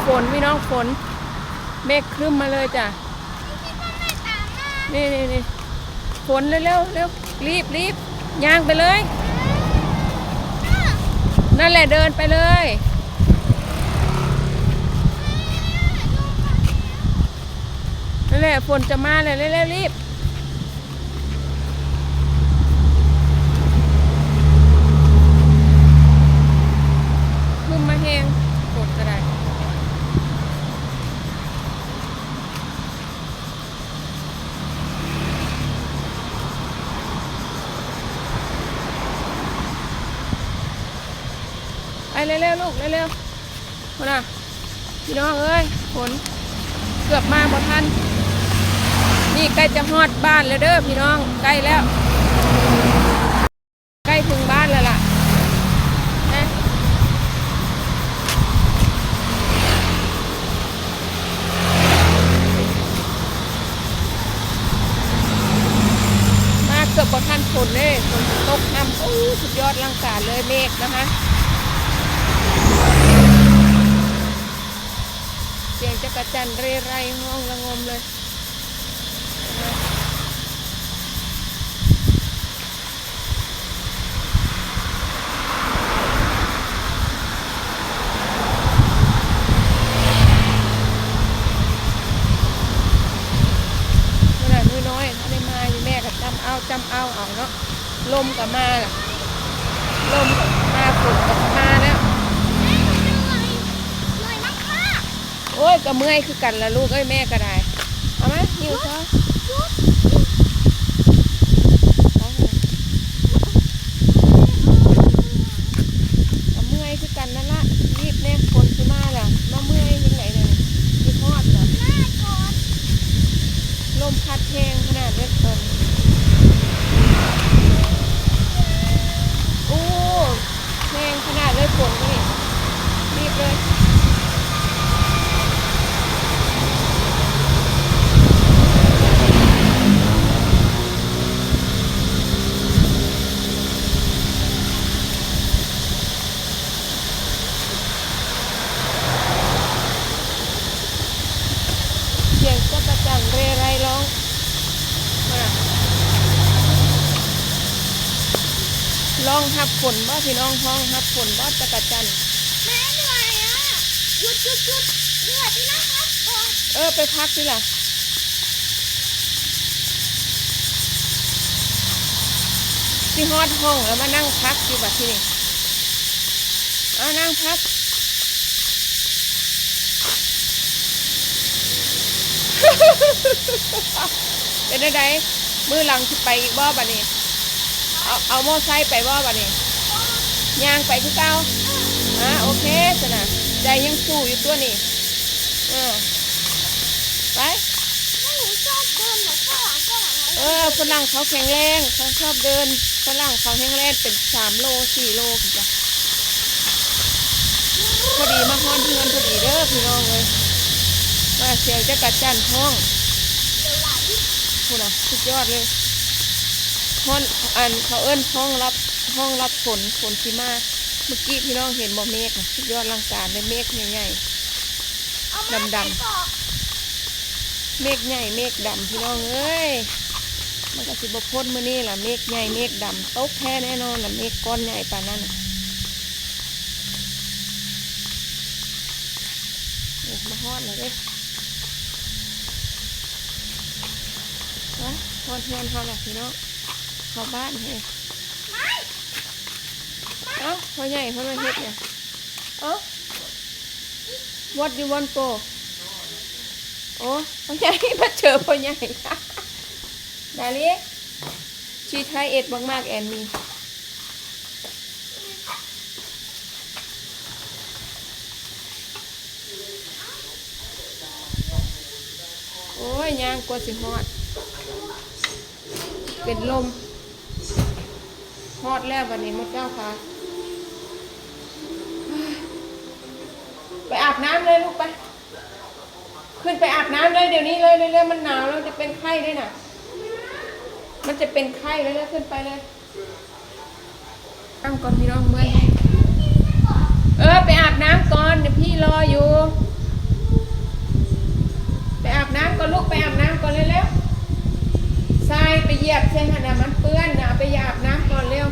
ຝົນພີ່ນ້ອງ ຝົນ ເມກຄຶ້ມມາເລີຍຈ້ະ ນີ້ໆໆ ຝົນ ເລັວໆ ເລັວ ລີບໆ ຍ່າງໄປເລີຍ ນັ້ນແຫຼະ ເດີນໄປເລີຍ ນັ້ນແຫຼະ ຝົນຈະມາແລ້ວ ເລັວໆ ລີບ. ຄຶ້ມມາແຮງ ຝົນກະໄດ້ ໄປເລັວໆ ລູກ ເລັວໆ ພຸ້ນນະ ພີ່ນ້ອງເອີຍ ຝົນເກືອບມາບໍ່ທັນ ນີ້ໃກ້ຈະຮອດບ້ານແລ້ວເດີພີ່ນ້ອງ ໃກ້ແລ້ວ ໃກ້ເຖິງບ້ານແລ້ວລະ ມາເກືອບບໍ່ທັນຝົນເດ້ ຝົນຕົກນຳ ໂອ້ ສຸດຍອດ ອະລັງການເລີຍ ເມກນະຄະ ສຽງຈັກກະຈັນເຣໄຣຮ້ອງລະງົມເລີຍ. ຂະໜາດນ້ອຍໆ ເຮົາໄດ້ມາຢູ່ ແມ່ກະຈຳເອົາ ຈຳເອົາເອົາເນາະ ລົມກະມາລະ ລົມກະມາ ຝົນກະມາແລ້ວ. ໂອ້ຍ ກະເມື່ອຍຄືກັນລະລູກເອີຍ ແມ່ກະໄດ້ ເອົາມາ ຫິ້ວຊະ ກະເມື່ອຍຄືກັນນັ້ນລະ ຮີບແດ່ ຝົນຊິມາລະ ມາເມື່ອຍຈັ່ງໃດເດ ຊິຮອດລະ ລົມພັດແຮງຂະໜາດເລີຍ ໂອ້. ແຮງຂະໜາດເລີຍ ຝົນນີ້ ລີບເລີຍ ສຽງຈັກກະຈັນເຣໄຣຮ້ອງ ພຸ້ນນະ ຮ້ອງຮັບຝົນບໍ່ພີ່ນ້ອງ ຮ້ອງຮັບຝົນບໍ່ ຈັກກະຈັນ. ແມ່ເມື່ອຍອະ ຢຸດໆໆ ເມື່ອຍ ໄປນັ່ງພັກກ່ອນ ເອີ ໄປພັກຕິລະ ຊິຮອດຫ້ອງແລ້ວ ມານັ່ງພັກຢູ່ບັດທີນີ້ ເອົານັ່ງພັກ ເປັນແນວໃດ? ມື້ຫຼັງຊິໄປອີກບໍ່ບັດນີ້? ເອົາ ເອົາມໍໄຊໄປບໍ່ບັດນີ້? ຍ່າງໄປຄືເກົ່າ? ອາ ໂອເຄຊັ້ນນະ ໃຈຍັງສູ້ຢູ່ຕົວະນີ້ ເອີ ໄປ. ເອີ ຝຣັ່ງເຂົາແຂງແຮງ ເຂົາຊອບເດີນ ຝຣັ່ງເຂົາແຮງແລ່ນເປັນສາມໂລ ສີ່ໂລພຸ້ນຈ້ະ. ພໍດີມາຮອດເຮືອນພໍດີເດີພີ່ນ້ອງເອີຍ ວ່າສຽງຈັກກະຈັນຮ້ອງ ພຸ້ນນະ ສຸດຍອດເລີຍ ຮ້ອງ ອັນ ເຂົາເອີ້ນຮ້ອງຮັບ ຮ້ອງຮັບຝົນ ຝົນຊິມາ. ເມື່ອກີ້ພີ່ນ້ອງເຫັນບໍ່ ເມກນະ ສຸດຍອດອະລັງການເລີຍ ເມກໃຫຍ່ໆ ດຳໆ ເມກໃຫຍ່ເມກດຳພີ່ນ້ອງເອີຍ ມັນກະຊິບໍ່ພົ້ນມື້ນີ້ລະ ເມກໃຫຍ່ເມກດຳ ຕົກແທ້ແນ່ນອນລະ ເມກກ້ອນໃຫຍ່ປານນັ້ນນະ. ໂອ້ ມາຮອດແລ້ວເດ້ ໄປ ຮອດເຮືອນເຮົາລະພີ່ນ້ອງ ເຂົ້າບ້ານເຮີ ເອົ້າ ພໍ່ໃຫຍ່ເພິ່ນມາເຮັດຫຍັງ? ເອົ້າ What you want go? ໂອ້ ພໍ່ໃຫຍ່ ມາເຈີພໍ່ໃຫຍ່ Daddy, she try eat ໝາກໆ and me. ໂອ້ຍ ຍ່າງກວ່າຊິຮອດ ເປັນລົມ ຮອດແລ້ວບັດນີ້ໝູ່ເຈົ້າຄະ ໄປອາບນ້ຳເລີຍລູກ ໄປ ຂຶ້ນໄປອາບນ້ຳເລີຍ ດຽວນີ້ເລີຍ ເລັວໆ ມັນໜາວແລ້ວ ຈະເປັນໄຂ້ເດ້ນະ ມັນຈະເປັນໄຂ້ ເລັວໆ ຂຶ້ນໄປເລີຍ. ອາບນ້ຳກ່ອນພີ່ນ້ອງ ເມື່ອຍ ເອີ ໄປອາບນ້ຳກ່ອນ ດຽວພີ່ລໍຢູ່ ຢຽບໃສ່ຫັ້ນນະ ມັນເປື້ອນນະ ເອົາໄປອາບນ້ຳກ່ອນ ແລ້ວ